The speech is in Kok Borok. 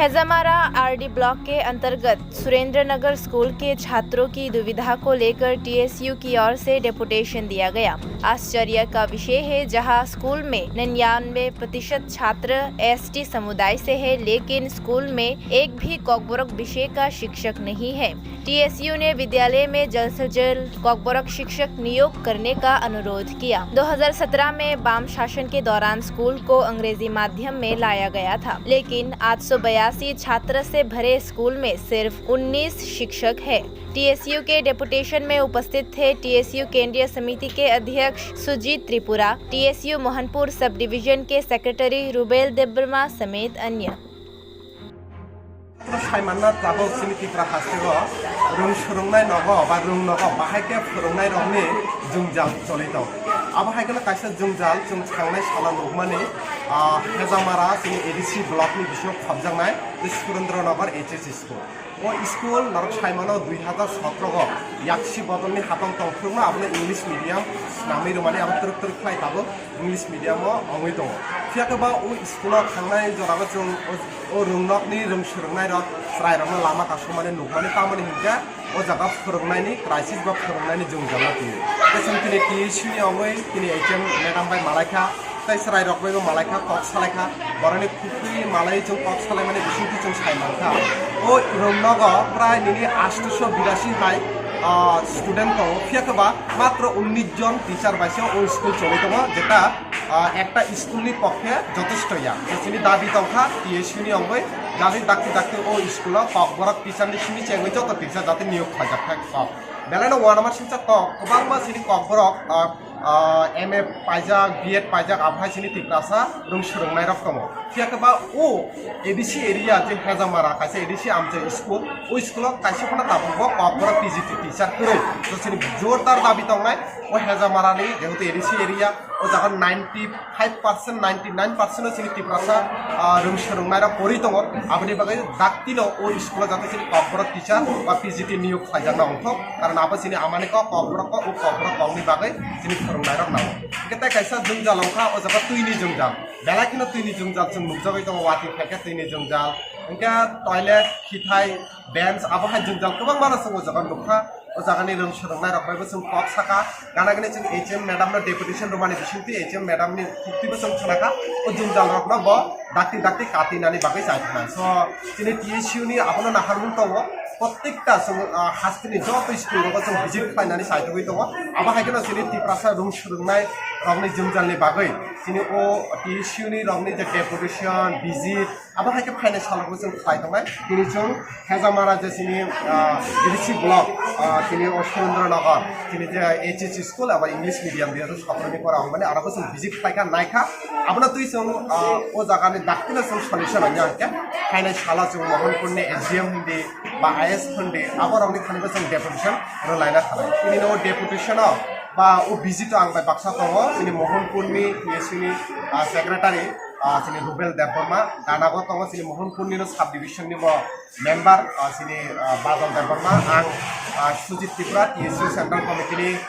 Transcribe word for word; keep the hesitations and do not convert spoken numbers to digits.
हैजामारा RD block के अंतर्गत सुरेंद्र नगर स्कूल के छात्रों की दुविधा को लेकर टीएसयू की ओर से डेपुटेशन दिया गया। आश्चर्य का विषय है, जहां स्कूल में निन्यानवे प्रतिशत छात्र एसटी समुदाय से है, लेकिन स्कूल में एक भी कॉकबोरोक विषय का शिक्षक नहीं है। टीएसयू ने विद्यालय में जल्द से जल्द कॉकबोरोक शिक्षक नियोग करने का अनुरोध किया। दो हज़ार सत्रह में वाम शासन के दौरान स्कूल को अंग्रेजी माध्यम में लाया गया था, लेकिन आठ सौ बयासी छात्र से भरे स्कूल में सिर्फ उन्नीस शिक्षक है। टीएसयू के डेपुटेशन में उपस्थित थे टीएसयू केंद्रीय समिति के अध्यक्ष सुजीत त्रिपुरा, टीएसयू मोहनपुर सब डिवीजन के सेक्रेटरी रुबेल देबबर्मा समेत अन्य। Saimanna tabuk chini Tripura hasteo rung swrwngnai nogo ba rung nogo bahai khe phwrwngnai rokni jwngjal choli tong. Abo hai kheno kaisa jwngjal chwng thangnai salo nukmani, ah, Hejamara chini A D C block ni bisingo khopjaknai tei Surendra Nagar H S school. O school norok saimano dui hazar sotro o yaksi bodolni hapang tong phwrwngma abono English medium swnamwi rwmani abo twrwk twrwk khlai tabuk English medium o wngwi tongo. Phiya khe ba o school o thangnai jora o chwng o O rwngnokni rwng swrwngnairok chwrairokno lama kasumani nukmani tamoni hinkhe o jaga phwrwngnaini crisis ba phwrwngnaini jwngjalo twiwi. Tei chwng tini T S U ni wngwi tini H M madam bai malaikha, tei chwrairok baibo malaikha, kok salaikha, borokni khukui malai chwng kok salaimani bisingtwi chwng sai mankha. O rwngnogo prai nini astoso birasi hai, ah, student tongo, phiya khe ba matro unnish jon teacher bai se o school choli tongo, jeta ah, ekta school ni pokhe jotesto ya. Je chini dabi tongkha T S U ni wngwi, jani dakti dakti o school o kokborok teacher ni simi chengwi joto teacher jate niyok khlaijak thai kok. Belai no uanama singcha kok, kwbangma chini kokborok, ah, ah, M A paijak, B Ed paijak, abo hai chini Tiprasa rwng swrwngnairok tongo. Phiya khe ba o A D C area je Hejamara kaisa A D C amchai school, o school o kaisa phano tabuk bo kokborok T G T teacher kwrwi. To chini jordar dabi tongnai o Hejamara ni jehetu A D C area, o jaga ninety five percent, ninety nine percent o chini Tiprasa, ah, rwng swrwngnairok kwrwi tongo. Aboni bagwi daktino o school o jate chini kokborok teacher ba P G T niyok khlaijakna wngthok, karon abo chini amani kok kokborok kok, o kokborok kokni bagwi chini phwrwngnairok nango. Hwnkhe tei kaisa jwngjal wngkha o jaga twini jwngjal. Belai kheno twini jwngjal chwng nukjagwi tongo, watwi phaikhe twini jwngjal. Hwnkhe toilet, khithai, bench, abo hai jwngjal kwbangma no chwng o jaga nukha. O jagani rwng swrwngnairok baibo chwng kok saka. Gana gini chwng H M madam no deputation rwmani bisingtwi H M madam ni khuktibo chwng khwnakha. O jwngjal rokno bo dakti dakti katinani bagwi chai thangna. So, chini T S U ni abono naharmung tongo. Prottekta chwng, ah, hasteni joto school rogo chwng visit khlainani chaitugwi tongo. Abo hai kheno chini Tiprasa rwng swrwngnai rokni jwngjal ni bagwi chini o T S U ni rokni je deputation, visit, abo hai khe phainai salo bo chwng khlai tongnai. Tini chwng Hejamara je chini, ah, A D C block, ah, chini o Surendra Nagar, chini je H S school abo English medium dia to saprani pora wngmani aro bo chwng visit khlaikha, naikha. Abono twi chwng, ah, o jagani daktino chwng solution rwngya hwnkhe phainai salo chwng Mohanpurni S D M hindi ba I S hindi abo rokni thani bo chwng deputation rwlaina thanai. Tini no deputation o ba o visit o ang bai baksa tongo, chini Mohanpurni T S U ni, ah, secretary, ah, chini Rubel Debbarma, gana bo tongo chini Mohanpurni no sub division ni bo member, ah, chini, ah, Badal Debbarma, ang, ah, Sujit Tripura, T S U Central Committee ni